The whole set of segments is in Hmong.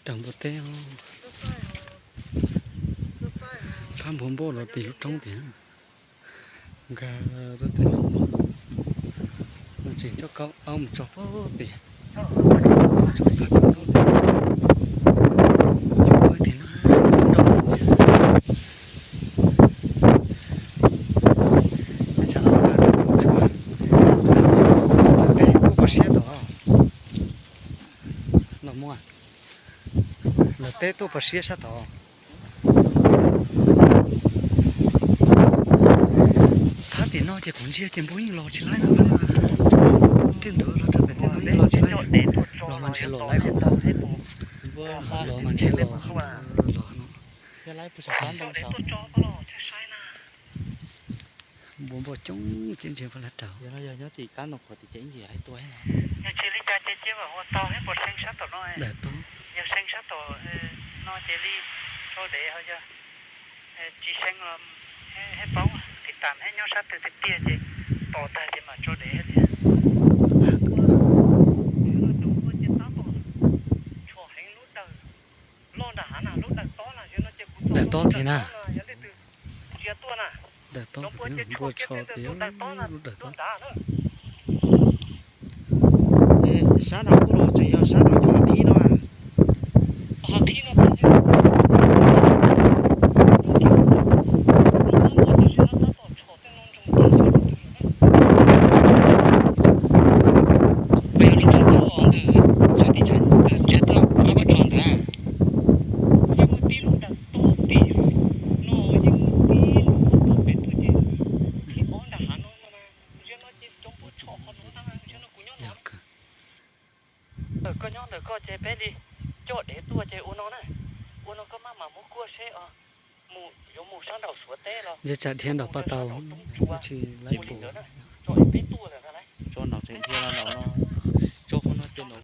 Cov npua teb, phab npua npauj los tim lub roob tim. Nkag rau tej no, no tseem coj kaub aub mus tso pem, tso phab roob tim no. Teb tuaj pov siab tod los muaj, lawv teb tuaj pov siab sab tod. Thab tim no ces kuv ntsia ces npua yeej los tsis laib no. Tej ntawd los rau pem tej no yeej los tsis laib, los mas ntshe los laib qhov no, los mas ntshe los qhov no, los no. Npua npauj coob ces ntsia pab lawv raug. Yog nyob tim kab ntoo qhuav tim ces ib ntsis laib tua no. Yog tsis li cas ces cia mam ua tau thiab puas see sab tom no. Daws tob. Yog see sab tom no ces li tso dev ho yog tsis see los thiaj paub, tiv tam thiab nyob sab twg tiag tiag ces tos tag ces mam tso dev thiab tiag. Tshuav heev lub daws loj nram hav na, lub daws tob na, yog no ces kuv tso daws tob tim na. Yog leej twg ntsia tuaj na, daws tob tim na, npua tsho tim lub daws tob na. Sab nram kuj los tseem yog sab nram cov hav dib no. Hav dib no Ntawm koj nyob ntawm koj ces peb li coj dev tuaj ces ua no na, ua no koj maj mam muab kuaj seb os, mus yuav mus sab nraum Suav teb los ntshe tsam dhia nraum paj tau, tsis laib pum. Tso nraum tseem dhia los nraum no, tso qhov no ces nraum.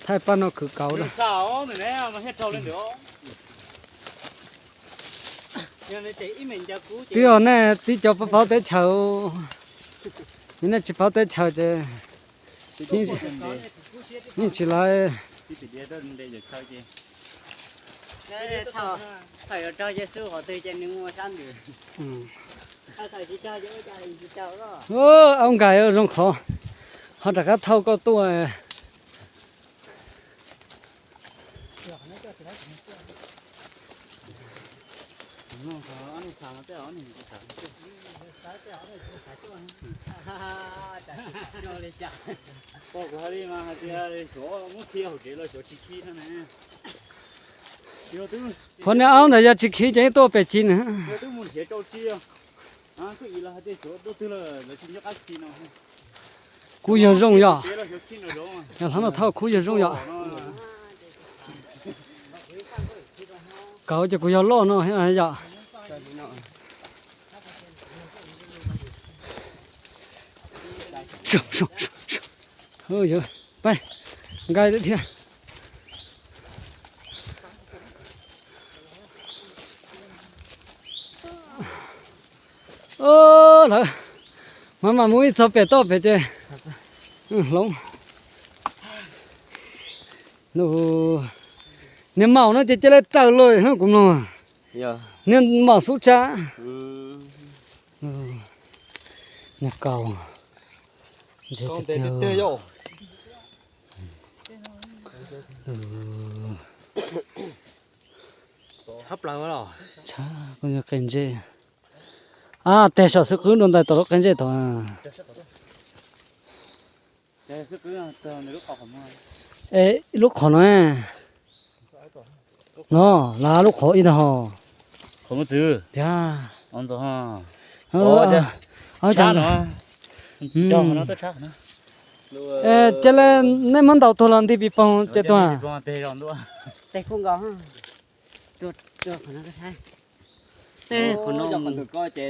Thaij paj no khwv kauv na. Twb yog nej tib co paub teb chaws, nej tsis paub teb chaws ces yeej tsis laib. Aub nkais zoo qhov, ho rov qab thauj koj tuaj. Phua niag aub ntawd yog tsis khi ces tuaj pem ci na. Kub yog zoo yom. Hlob no thauj kub yog zoo yom. Kauv ces kuv yog loj no yom. Peb nqaij thiab. Lawv mas mam mus ib txog pem toj pem ces hloov. Niag maum no ces cia li raws lawm kuv mloog. Niag maum xub tsab. Niag kaus. Ntshe tiag tiag. Tshab plaws los. Tshab, kuv yog qe ntsej. A, teg saum xwb qwb dua ntais tom lub qe ntsej tod. Es lub qhov no, no las lub qhov ib tag ho. Tiag. Cia li nej muab ntaus tuag los nti pis poog ces tuag.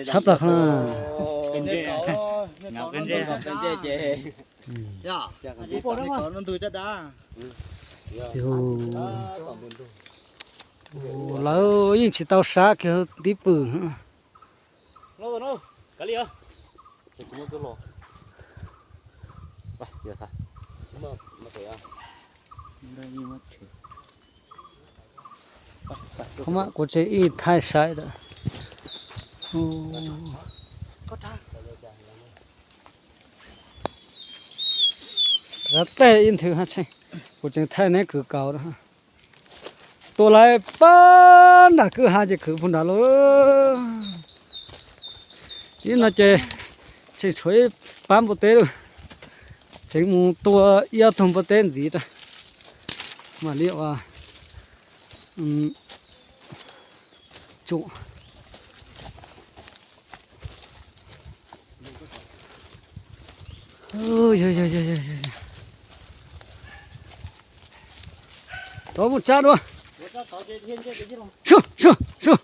Tshab plaws qhov no. Txiv hu, lawv yeej tsis tau sab kiag tib pwm. Kuv tseem ib thaij saib lawm. Tej ib nthwv ha, kuv tseem thaij neb kwv kaus. Tua lawv pab nram kwj ha ces kwv puag nrad lawm. Ib no ces tseem tshuav ib pab npua teb lawm. Tseem mus tua ib ob tug npua teb ntxiv rau mam li ua tsuam. Tov mus tsab dua. Sub, sub, sub.